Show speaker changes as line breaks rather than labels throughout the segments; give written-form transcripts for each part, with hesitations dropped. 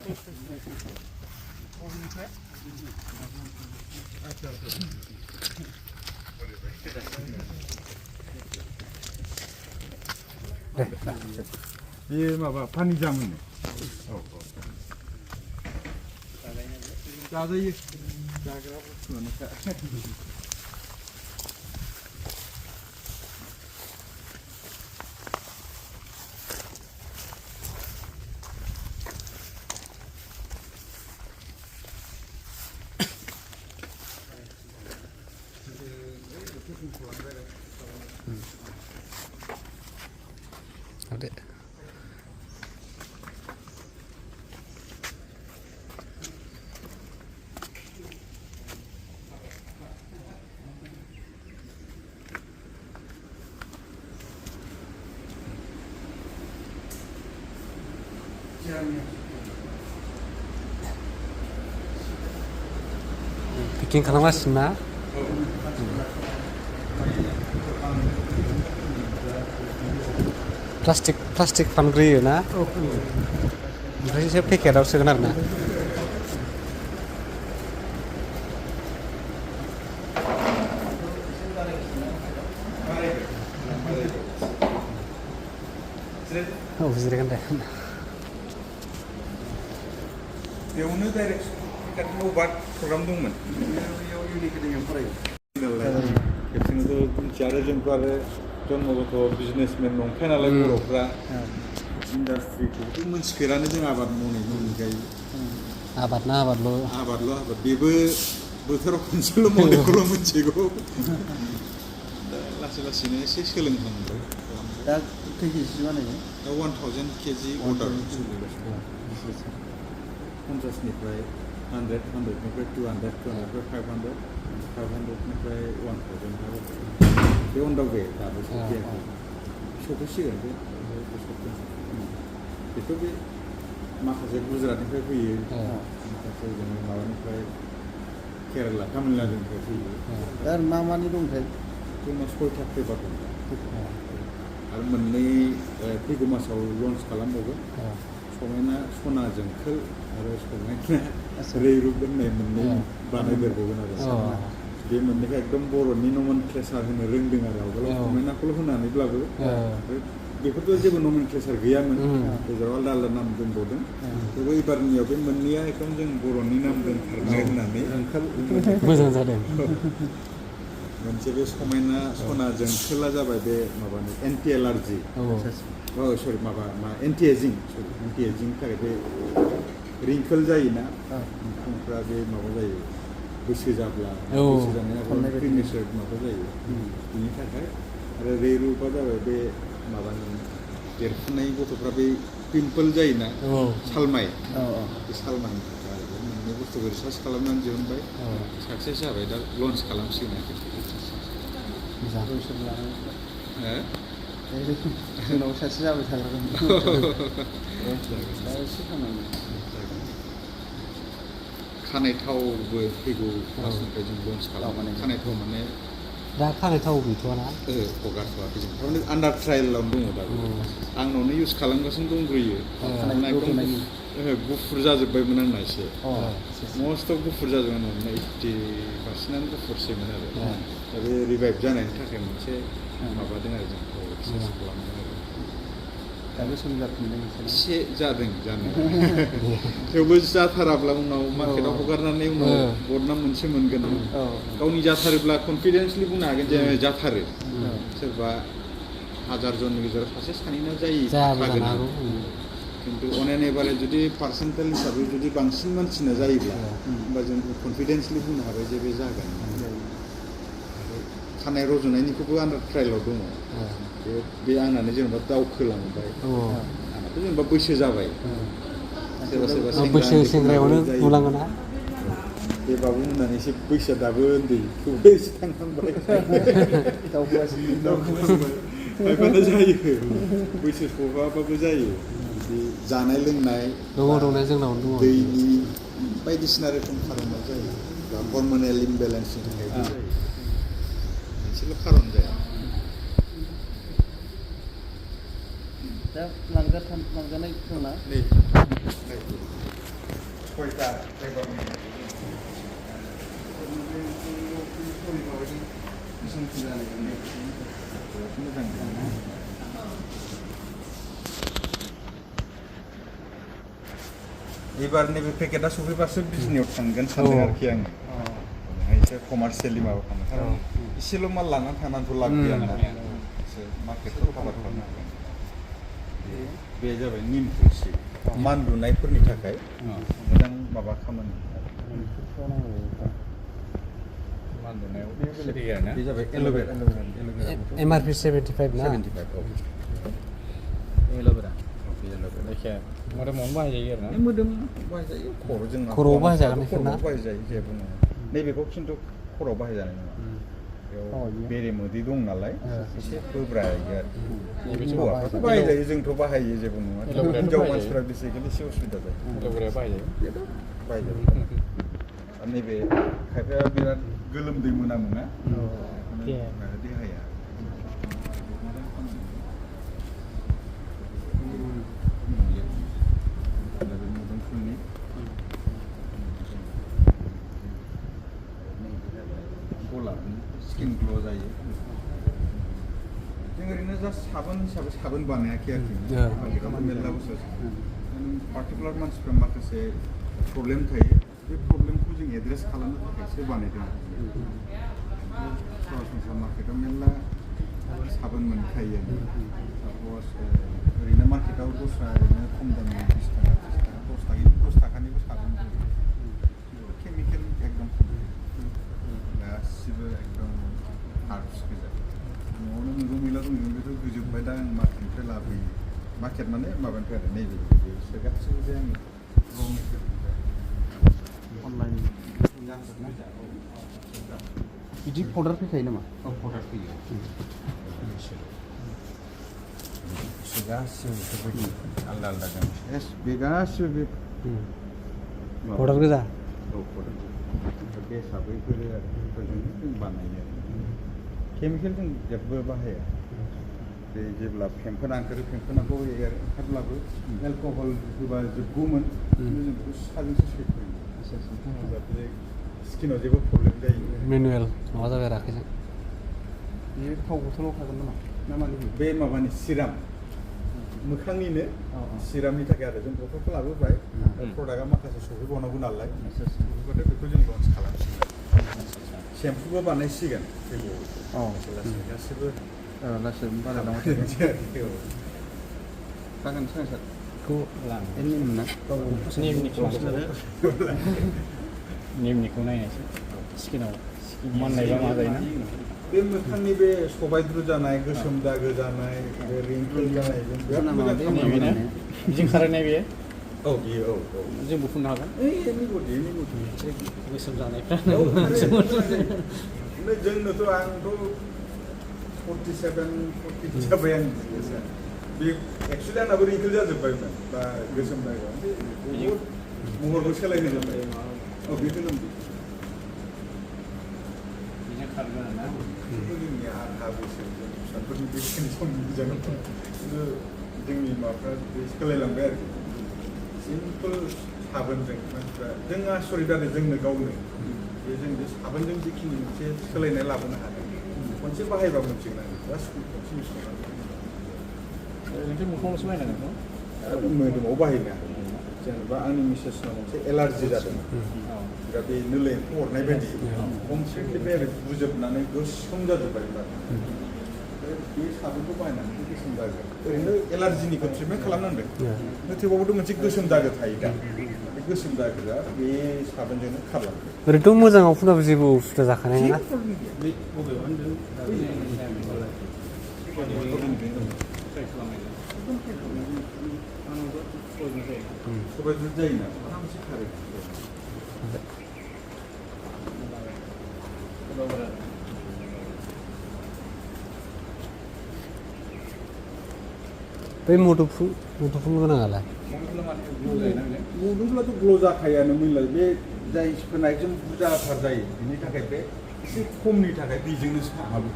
बे माबा पानि जामुन जाजायो जाग्रा बुस्थुआनोखा
Ada. Bikin खालामगासिनो ना? प्लास्टिक फानग्रोयो ना? ओमफ्रायसो पेकेटाव सोगोन आरो ना? औ जिरायगोन दे।
बेयावनो डाइरेक्ट पेकेटनि अबार प्रग्राम दंमोन। बेयाव इउनिकेडिङाव फरायो। खेबसेनोथ' मिथिया आरो जोंथ' आरो जन्मगत बिजनेसमेन नंखाया नालाय बर'फ्रा इन्डास्ट्रिखौथ' मोनथिफेरानो जों आबाद मावनायनि अनगायै आबादल' बेबो बोथोराव खनसेल' मावनायखौल' मिथिगौ दा लासै लासैनो एसे सोलोंहांबाय
दा खै केजि बानायो
दा 1000 केजि अर्डार सोलिगासिनो 50निफ्राय 100 100निफ्राय 200 200निफ्राय 500 500निफ्राय 1000 बे अन दा वे दाबो सफैयाखै सफैसिगोन बे बेथ' बे माखासे गुजरातनिफ्राय फैयो माखासे जोङो माबानिफ्राय केरेला तामिलनाडुनिफ्राय फैयो
दा मा मानि दंथाय
जोंना 6था फ्लेभार दं आरो मोननै फैगौ मासाव लन्च खालामबावगोन समायना सना जोंखोल आरो समायना रैरुब होननाय मोननै बानायदेरबावगोन आरो बे मोननैखौ एकदम बर'नि नमेनक्लेचार होनो रोंदों आरो आवगोलाव समायनाखौल' होनानैब्लाबो बेफोरथ' जेबो नमेनक्लेचार गैयामोन गेजेराव आलदा आलदा नाम दोनबावदों थेवबो एबारनियाव बे मोननैया एकदम जों बर'नि नाम दोनथारनाय होननानै
मोजां जादों
मोनसे बे समायना सना जोंखोला जाबाय बे माबानि एन्टि एलार्जि सरि माबा एन्टि एजिंनि थाखाय बे रिंकोल जायोना मोखांफ्रा बे माबा जायो बैसो जाब्ला बैसो जानाय प्रिमेचर माबा जायो बिनि थाखाय आरो रैरुबा जाबाय बे माबानि देरफुनाय गथ'फ्रा बे पिम्पल जायोना सालमाइ बे सालमाइनि थाखाय आरो मोननै बुस्थुखौ रिसार्च खालामनानै दिहुनबाय साक्सेस जाबाय दा लन्च खालामसिगोन आरो
उनाव सासे जाबाय थाग्रा दा एसे खामानि
खानाय थावबो फैगौ मासनिफ्राय जों लन्च खालामो खानाय थाव माने
दा खानाय थाव गैथ'आ ना
हगारथ'वाखै जों थारमाने आन्डार ट्रायेलावनो दङ दाबो आंनावनो इउज खालामगासिनो दंग्रोयो गुफुर जाजोब्बायमोन आंना एसे मस्ट अफ गुफुर जाजोबमोन 80%आनो गुफुरसैमोन आरो दा बे रिभाइभ जानायनि थाखाय मोनसे माबादों आरो जोंखौ एक्सारसाइज खालामदों आरो
दाबो सोलिगासिनो
एसे जादों जानाया थेवबो जाथाराब्ला उनाव मार्केटाव हगारनानै उनाव बदनाम मोनसे मोनगोन गावनि जाथारोब्ला कनफिडेन्सलि बुंनो हागोन जे जाथारो सोरबा 1000 जननि गेजेराव सासे सानैना जागोन खिन्थु अन एन एभारेज जुदि पार्सेन्टेज हिसाबै जुदि बांसिन मानसिना जायोब्ला होमबा जों कनफिडेन्सलि बुंनो हाबाय जे बे जागोन खानाय रज'नायनिखौबो आन्डार ट्रायेलाव दङ बे आंनानो जेनेबा दावखोलांबाय आंनाथ' जेनेबा बैसो जाबाय सोरबा
बैसो सेंग्रायावनो नुलाङो ना
बे बाबु होननानै एसे बैसोआ दाबो उन्दै थेवबो एसे थांखांबाय खायफाना जायो बैसो सौहाबाबो जायो बे जानाय लोंनाय
दङ जोंनावनो दङ
दैनि बायदिसिना रोखोम खारनाव जायो बा हर्मोनेल इमबेलेन्सनि थाखायबो जायो मोनसेल' खारन जाया
दा लांजानाय दंना
सयता फ्लेभारनि मोजां एबार नैबे पेकेटआ सफैबासो बिजनेयाव थांगोन सानदों आरोखि आङो एसे कमार्सियेलि माबा खालामो खारन एसेल' माल लानानै थांनानैथ' लाब गैया ना एसे मार्केटखौ कभार खालामनो हागोन बे जाबाय निम तुलसि मानलुनायफोरनि थाखाय मोजां माबा खामानि मानलुनायाव बे जाबाय एल'भेरा
MRP 75 ना
75 औ
एल'भेरा जायखिया मोदोमावनो बाहायजायो आरो ना
मोदोम बाहायजायो खर'जों
खर'आव बाहायजागोन बेखौ ना?
खर'आव बाहायजायो जेबो नङा नैबेखौ खिन्थु खर'आव बाहायजानाय नङा बेयाव बेरे मोदै दं नालाय एसे बोब्रायो आरो हौवाफ्राथ' बाहायजायो जोंथ' बाहायो जेबो नङा हिनजाव मानसिफ्रा बेसिकेलि एसे उसुबिदा जायो
एल'भेराया बाहायजायो
बाहायजायो आरो नैबे खायफाया बिराद गोलोमदै मोनामो ना देहाया मोदोमफुलनि गलाबनि स्किन ग्ल' जायो जों ओरैनो जास्ट साबोन हिसाबै साबोन बानायाखै आरोखि मार्केटआव मेरला बुस्थु पार्टिकुलार मानसिफ्रा माखासे प्रब्लेम थायो बे प्रब्लेमखौ जों एड्रेस खालामनो थाखायसो बानायदों सरासनस्रा मार्केटआव मेरला साबोन मोनखायो साप'ज ओरैनो मार्केटआव दस्रा ओरैनो खम दामनि 20 थाखा 10 थाखानिबो साबोन केमिकेल एकदम खम गासिबो एकदम हार्बस गोजा न'आवनो मैगं मैला दंजोबो बेथ' गोजोबबाय दा आं मार्केटनिफ्राय लाबोयो मार्केट माने माबानिफ्राय आरो नैबे बिसोर गासिबो बे आंनि र' मेटेरियेलनिफ्राय
अनलाइन बिदि पाउडार फैखायो नामा?
औ पाउडार फैयो गासिबो बेफोरबायदि आलदा आलदा गामिस बे गासिबो बे
पाउडार गोजा
औ पाउडार बे हिसाबैफोर आरो बेफोरजोंनो जों बानायो आरो केमिकेल जों जेबो बाहाया बे जेब्ला फेम्फोना फेम्फोनाखौ ओंखारब्लाबो एलकहल होबा जोबगौमोन खिन्थु जों बेखौ साजोंसो सेफायो जाहाथे स्किनाव जेबो प्रब्लेम जायो
मेनुवेल माबा जाबाय आरो आखाइजों
बेयो थाव बथलाव थागोन नामा ना मानि
बे माबानि सिराम मोखांनिनो सिरामनि थाखाय आरो जों बथलखौ लाबोबाय प्रडाक्टआ माखासे सफैबावनांगौ नालाय बेफोरबाथाय बेखौ जों लन्च खालामसिगोन सेम्पुबो बानायसिगोन गासिबो
लासै बारा लांबाय थागोन सार
बेखौ
निम ना
निमनिखौ नायनायसै स्किनाव माननायबा मा जायोना
बे मोखांनि बे सबायद्रु जानाय गोसोम दागो जानाय बे रिंकोल जानायजों बिराद मोजां खामानि
बिजों खारनाय बेयो
औ बियो औ
जोंबो फुननो हागोन
एनिबडि
गोसोम जानायफ्रा
जोंनोथ' आंथ' 47 40 जाबाय आं बे एक्सुवेलि आंनाबो रिंकोल जाजोब्बायमोन बा गोसोम दागो बहुद महरबो सोलायनो जोब्बाय औ बे गोलोमदै जोंनि आधा बैसो फिसाफोरनि बेसेन सम जागोन खिन्थु जोंनि माबाफ्रा बे सोलायलांबाय आरोखि सिम्पोल साबोनजों मानसिफ्रा जों आसरित आरो जोंनो गावनो बे जों बे साबोनजों जिखिनि मोनसे सोलायनाय लाबोनो हादों खनसे बाहायबा मोनसिगोन आं गासिबो खनसे इउस खालामो
मोखाङावसो बायनांगोन
मोदोमाव बाहायनो जेनेबा आंनि मिसेसनाव मोनसे एलार्जि जादों दा बे नोलो एम्फौ अरनाय बायदि कमप्लिटलि बे बुजोबनानै गोसोम जाजोब्बाय बे साबोनखौ बाहायनानै गोसोम दागो ओरैनो एलार्जिनिखौ ट्रिटमेन्ट खालामनांदों थेवबाबोथ' मोनसे गोसोम दागो थायो दा बे गोसोम दागोआ बे साबोनजोंनो खारलांदों
ओरैनोथ' मोजाङाव फुनाबो जेबो उसुबिदा जाखानाय नङा
बे बबेयाव होनदों
सबायद्रुद जायोना आरामसे खारो
बै मुदुफुल गोनाङालाय
मुदुफुलाथ' ग्ल' जाखायानो मैला बे जायफोरना एकदम बुरजाथार जायो बिनि थाखाय बे एसे खमनि थाखाय बेजोंनो हाबो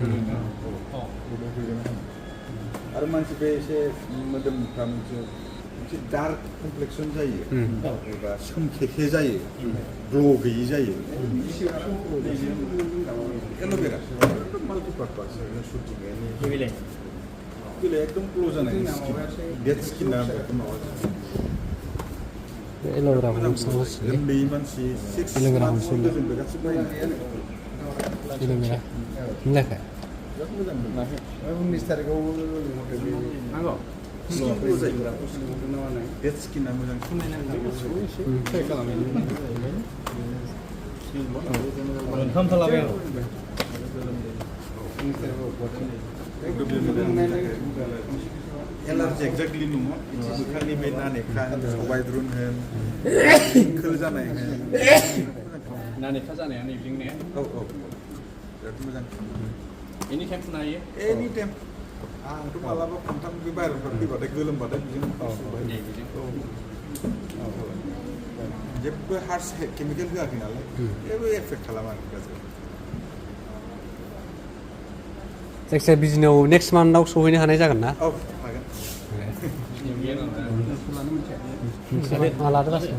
आरो मानसि बे एसे मोदोमफ्रा मोनसे मोनसे डार्क कमप्लेक्सन जायो एबा सोमखेखे जायो ग्ल' गैयि जायो एल'भेरा माल्टिपार्पास शुटिं एकदम ग्ल' जानाय डेड स्किना
एल'भेराखौ मोनसे
उन्दै मानसि 6
एल'भेरा
months
मोनसे
जोंबो गासिबो बायनो
एल'भेरा मिलायाखै
19 तारिखाव नांगौ
स्किन ग्ल' जायो डेड स्किना मोजां
मोनथाम थालाबाय
एलार्जि एक्जेक्टलि नङा मोखांनि बे नानेखा सबायद्रुन होन खोल जानाय होन
नानेखा जानाया नैबेजोंने
औ बिराद मोजां
एनि टाइम फुनो हायो
एनि टाइम आंथ' मालाबा खनथाम बे बाहेरानिफ्राय फैबाथाय गोलोमबाथाय बेजों जेबो हार्स केमिकेल होआखै नालाय जेबो एफेक्ट खालामा आरो गाज्रि
जायखिजाया बिजनेआव नेक्स्ट मान्थआव सहैनो हानाय जागोन ना
औ हागोन
मा लादो गासिबो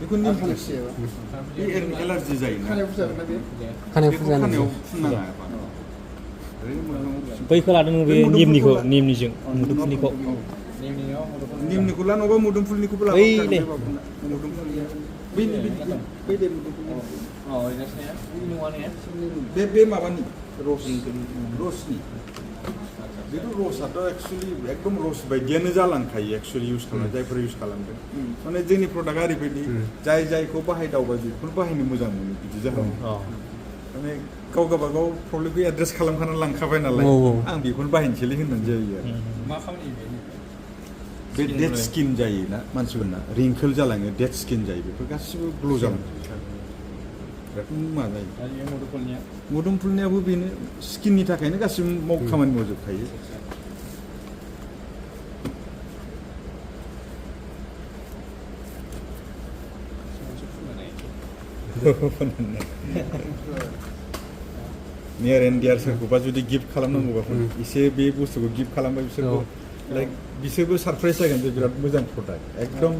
बेखौ निम फानोसै बे एलार्जि जायोना
खानाय
बेखौ
फुजानो
खानायाव फुननाङा
बैखौ लादों बे निमनिखौ निमनिजों मुदुमफुलनिखौ
निमनिखौ लानोबा मुदुमफुलनिखौबो
बै नै
बे माबानि रसनि बेथ' रसआथ' एक्सुवेलि एकदम रस बायदियानो जालांखायो एक्सुवेलि इउज खालामनाय जायफोर इउज खालामदों माने जोंनि प्रडाक्टआ ओरैबायदि जायखौ बाहायदावबाय बेखौनो बाहायनो मोजां मोनो बिदि जाहैयो माने गाव गावबागाव प्रब्लेमखौ एड्रेस खालामखानानै लांखाबाय नालाय आं बेखौनो बाहायनोसैलै होननानै जायो आरो
मा खामानि
बे डेड स्किन जायोना मानसिफोरना रिंकोल जालाङो डेड स्किन जायो बेफोर गासिबो ग्ल' जालाङो बिराद मा जायो
मुदुमफुलनिया
मोदोमफुलनियाबो बेनो स्किननि थाखायनो गासिबो खामानि मावजोबखायो नियार एन्ड डियार सोरखौबा जुदि गिफ्ट खालामनांगौबा एसे बे बुस्थुखौ गिफ्ट खालामबा बिसोरखौ लाइक बिसोरबो सारप्राइज जागोन बे बिराद मोजां प्रडाक्ट एकदम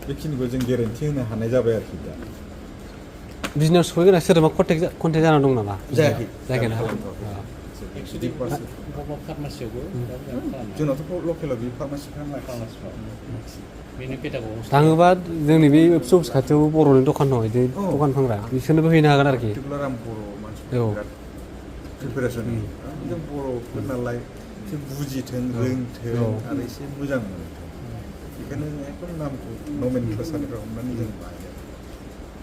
बेखिनिखौ जों गेरेन्टि होनो हानाय जाबाय आरोखि दा
बिजनेस सहैगोन सोरबा कन्टेक्ट जाना दं नामा
जायाखै
जायाखै ना
फार्मासियावबो
जोंनावथ' लकेलाव बे फार्मासिफ्रा
बेनो पेटागआव
थाङोबा जोंनि बे फिसा खाथियाव बर'नि दखान दं बिदि दखान फानग्रा बिसोरनोबो हैनो हागोन आरोखि
आराम बर' मानसिफोर बिराद प्रिपेरेसन जों बर'फोर नालाय एसे बुजिथों रोंथों आरो एसे मोजां मोनो बेखायनो एकदम नामखौ नमेन क्लासारनिफ्राय हमनानै जों बायो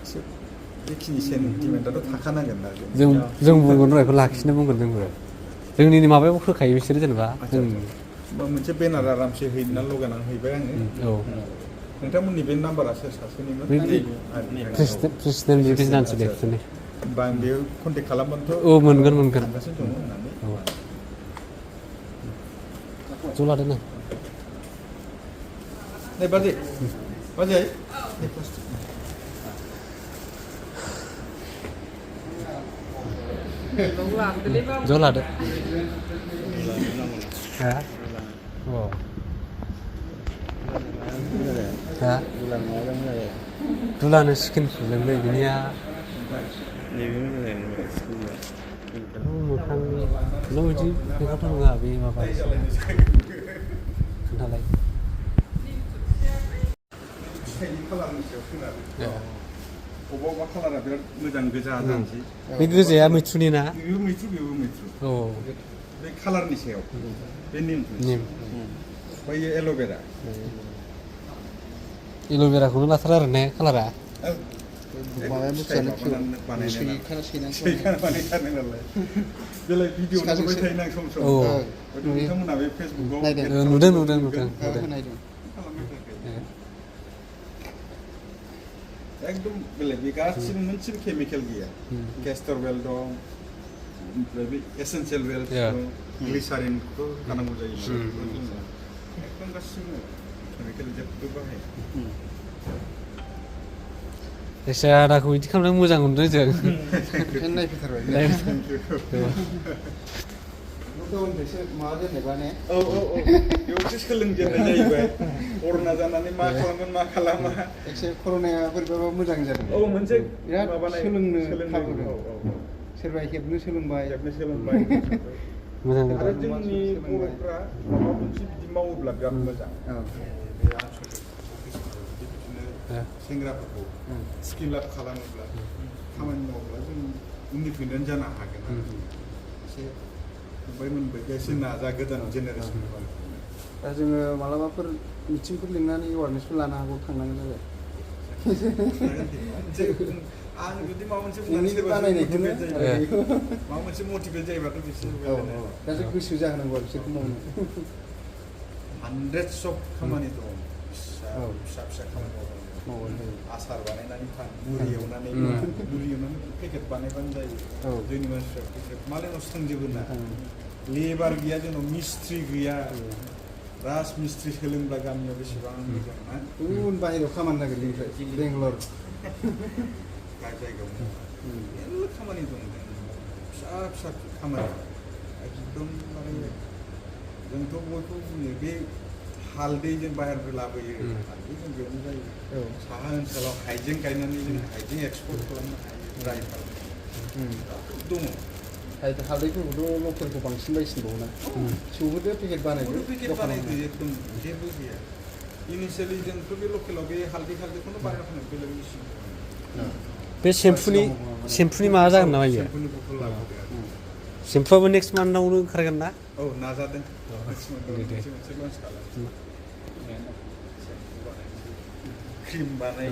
एसे बेखिनि सेन्टिमेन्टआथ' थाखानांगोन ना
जों बुंगोन र' बेखौ लाखिनो बुंगोन जोंबो जोंनि माबायाव होखायो बिसोरो जेनेबा
मोनसे बेनार आरामसे हैना लगायनानै हैबाय आङो
औ
नोंथांमोननि बे नाम्बारा सोर सासेनिमोन
प्रेसिडेन्ट बिजनेस बिसोरनि
होमबा आं बेयाव कन्टेक्ट खालामबानोथ'
औ मोनगोन
थांगासिनो दङ होननानै
ज' लादो ना
नै बाजै
ज' लादो दुलानो स्किन फुजोंलै बिनिया मोखांनि नों बिदि मेकआप नङा बे माबा खोन्थालाय
अबा कालारा बिराद मोजां गोजा जानोसै
बे गोजाया मैथ्रुनि ना
बेबो मैथ्रु
औ
बे कालारनि सायाव बे निम बैयो
एल'भेराखौनो लाथारा आरो ने कालारा
माबाया बुस्थुआनो
बानायथारनाय नालाय बेलाय भिडिअ नुबाय थायोना सम सम नोंथांमोना बे फेसबुकाव
नुदों
एकदम बेलेग बे गासिबो मोनसेबो केमिकेल गैया केस्टर वेल दं ओमफ्राय बे एसेन्सियेल वेल दं ग्लिसारिनखौथ' होनांगौ जायो एकदम गासिबो केमिकेल जेबो बाहाया
एसे आदाखौ बिदि खालामनो मोजां मोनदों जों
नायफैथारबाय लकडाउननिफ्रायसो माबा जेनेबा ने
औ बेयावसो सोलोंजेननाय जाहैबाय कर'ना जानानै मा खालामगोन मा खालामा
एसे कर'नाया बोरैबाबा मोजां जादों
औ मोनसे
बिराद
माबानाय
सोलोंनो खाबु
सोलोंदों
होदों सोरबा हेबनो सोलोंबाय
हेबनो सोलोंबाय
मोजां
आरो
जादों
जोंनि बर'फ्रा माबा मोनसे बिदि मावोब्ला बिराद मोजां
औ
बे आनसलिक अफिसफोराव बिदिनो सेंग्राफोरखौ स्किल आप खालामोब्ला खामानि मावोब्ला जों इन्डिपेन्डेन्ट जानो हागोन एसे फंबायमोनबायदि एसे नाजा गोदान जेनेरेसन
दा जोङो मालाबाफोर मिटिंफोर लिंनानै एवारनेसफोर लानो हागौ थांनांगोन आरो
आं जुदि माबा मोनसे
नोंनि बानायनायखौनो
माबा मोनसे मटिभेट जायोबाथ' बिसोर
दा जों गोसो जाहोनांगौ आरो बिसोरखौ मावनो
हानड्रेड्स अफ खामानि दं फिसा फिसा खामानि मावो आसार बानायनानै फान मुरि एवनानै पेकेट बानायबानो जायो जोंनि मानसिफ्रा पेकेट मालायनाव सोंजोबो ना लेबार गैया जोंनाव मिस्ट्रि गैया राज मिस्ट्रि सोलोंब्ला गामियाव बेसेबां मोजां ना
गुबुन बाहेरायाव खामानि नागिरदों बेंगलर
जायगायाव मेरला खामानि दं फिसा फिसा खामानि एकदम माने जोंथ' बयखौ बुङो बे हालदै जों बाहेरनिफ्राय लाबोयो हालदै जों बेयावनो जायो साहा ओनसोलाव हाइजें गायनानै जों हाइजें एक्सपर्ट खालामनो हायो ड्राइ खालामनो दङ
हालदैफोरखौथ' लकेलखौ बांसिन बायसिनबावो ना सौहोदो पेकेट बानायदो
पेकेट बानायदो एकदम जेबो गैया इनिशियेलि जोंथ' बे लकेलाव बे हालदैखौनो बानायना फानो बेलेग मेसिन
बे सेम्पुनि माबा जागोन नामा इयो
सेम्पुनि बथल लाबोदो
सेम्पुआबो नेक्स्ट मान्थआवनो ओंखारगोन ना
औ नाजादों मोनसे लन्स खालाम क्रिम बानाय